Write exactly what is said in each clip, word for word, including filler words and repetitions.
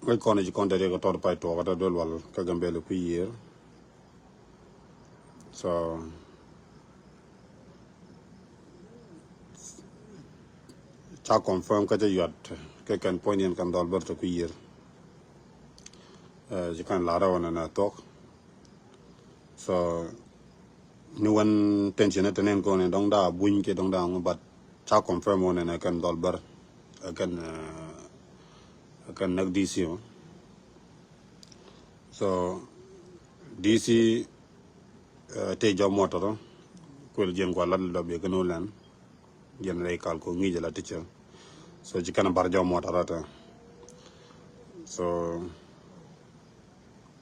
Ŋäc kɔn ci kɔn te riek kɛ tɔt pay tuɔɔk kɛ tɔ duel wal kä Gambɛl kui̱ yiër. So ca confirm kä ca yuat kɛ kɛn puɔ̱nydiɛn kɛn dhɔl bär te kui̱ yiër. Ci kɛn lar rɛw nɛnɛ thuɔk. So ni wen tension te nen kone dɔŋ da buny ke dɔŋ da ŋu, but ca confirm one ne kɛn dhɔl bär kɛn kɛn näk D C ɔ. So D C te jɔ motor kuel jien kua lat lɔ bi kɛn olen jien rɛy kal ko ŋi̱i̱c la teacher. So ci kɛn bar jɔ motor ate. So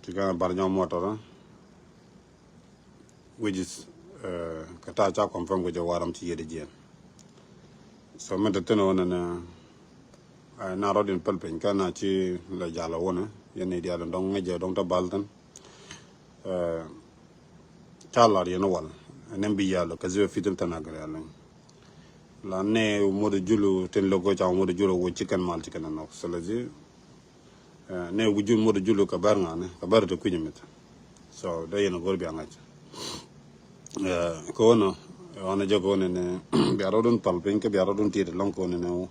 ci kɛn bar jɔ motor. Which is kɛ ta̱a̱ ca confirm kɛ jɛ waram ci yet jiɛn. So mɛ te thin wä nɛnɛ na rɔt in päl piny kä na ci la jal wä nɛ yɛn ni dial dɔŋ ŋäc jɛ dɔŋ te bal thin. Ca lar yɛn wal ɛn bi yal kɛ ziwɛ fitin thin agɛr yal. La nɛ mot julu tin logo ca mot julu wä ci kɛn mal ci kɛn nɔk. So la zi ne wu jul mot julu kɛ bɛr ŋa̱ni kɛ bɛr te kui̱c mit. So dee yɛn a go̱r bia ŋa̱c kɛ wä nɔ. Ɣɔn a jɛ kɛ wä nɛ nɛ bia rɔdun pal piny kɛ bia rɔdun tiet lɔŋ kɛ wä nɛ nɛ wä.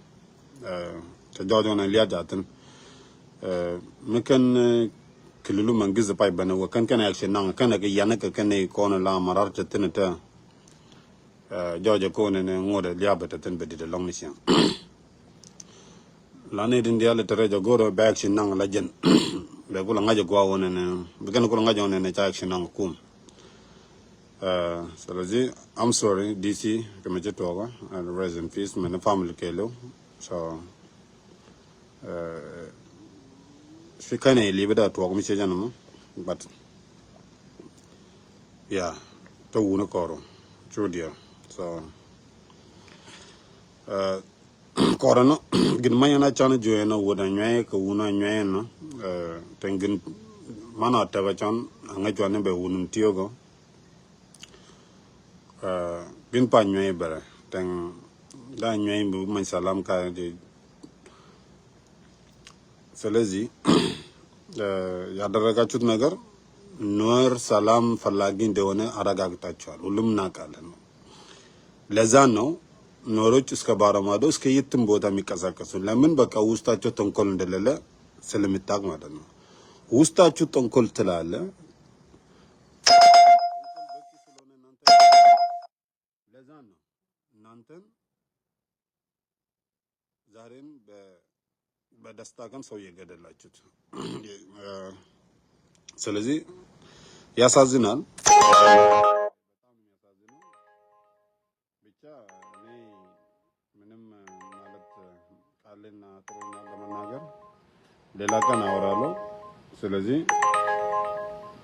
Kɛ jɔɔc ɣɔn a liat jathin mi kɛn kɛ lulu man gi̱th pay bɛn wä kɛn kɛn action naŋ kɛn kɛ yan kɛ kɛn kɔn la marar te thin te. Jɔɔc kɛ wä nɛ nɛ ŋot a liap te thin bɛ dit lɔŋ ni ciɛŋ. La ni din diali te rɛc a go̱r bɛ action naŋ la jɛn. Bɛ kula ŋa̱c a gua̱a̱ wä nɛnɛ bɛ kɛn kula ŋa̱c a wä nɛnɛ ca action naŋ kum. So la zi, I'm sorry D C kɛ mɛ ci tuɔɔkä and rest in peace mɛ ni family kɛɛliw. So ci kɛn ɛ libi da tuɔɔk mi ci jɛn mɔ. But yeah, te wuni kɔru cu diɛ. So kɔrɛ nɔ gin ma yɛn a can juɛ nɔ wut a nyuɛ kɛ wun a nyuɛ nɔ. Tɛn gin man a tɛk a can a ŋäc cuan ni bɛ wun in tiökɔ. Gin pa nyuɛ bɛrɛ tɛn da nyuɛ bi many salam ka di. Selezi ya dara ka cut nagar nuer salam falagin de wani araga ta cual ulum na ka leno. Lezano noro cuska bara ma do ska yittum bota mi kasa kasu lamin baka usta cu tonkol ndelele. Selemi tak ma dano usta cu tonkol tilale. Lezano nanten zarin be be dasta kan sau yege de la cut. Selezi ya sazinal. Bicha ni minim malat kalin na turu na dama nagar. Dela kan awralo. Selezi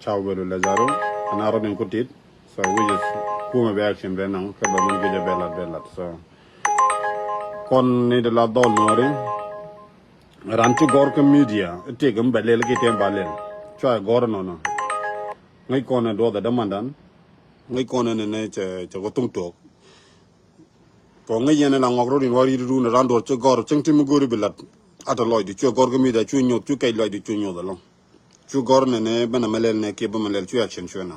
caw belu lezaro ana rodin kutit. So we just kuma be action be nang ka ba mun gija belat belat so. Kɔn ni de la dhɔl nuɔri. Ran ci gɔr kä media itik mi bɛ lel ki tɛm ba lel. Cua gɔr nɔnɔ. Ŋäc kɔn ɛ duɔth ɛ dämandan. Ŋäc kɔn ɛ nɛnɛ cɛ cɛ kɔ thuŋ tuɔk. Kɔ ŋäc yɛn ɛ la ŋɔk rot in wä ri̱t run ran duɔth ci gɔr cäŋ ti mi go̱ri bi lat. Atɛ lɔcdu cuɛ gɔr kä media cu nyoth cu kɛc lɔcdu cu nyoth ɛlɔŋ. Cu gɔr nɛnɛ bänɛ mɛ lɛl nɛ kiɛ bä mɛ lɛl cu action cuɛ na.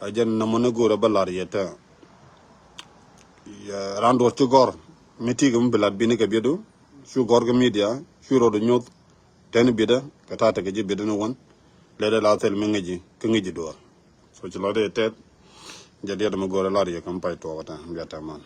A jɛn nɔmɔ ni go̱o̱rä bä lar yɛ tɛ. Ran duɔt ci gɔr mi ti kɛ mi bi lat bini kɛ biɛdu. Cu gɔr kɛ media cu rɔɔdu nyoth. Tɛni biɛdä kɛ ta̱a̱ tekɛ ji̱ biɛdä ni wän. Lɛ dee la thil mi ŋäci kä ŋäci duɔr. So ci lɔt yɛ tɛth. Jɛ diɛt mi go̱o̱rä lar yɛ kɛ mi pay tuɔɔk tɛ biat tɛ man.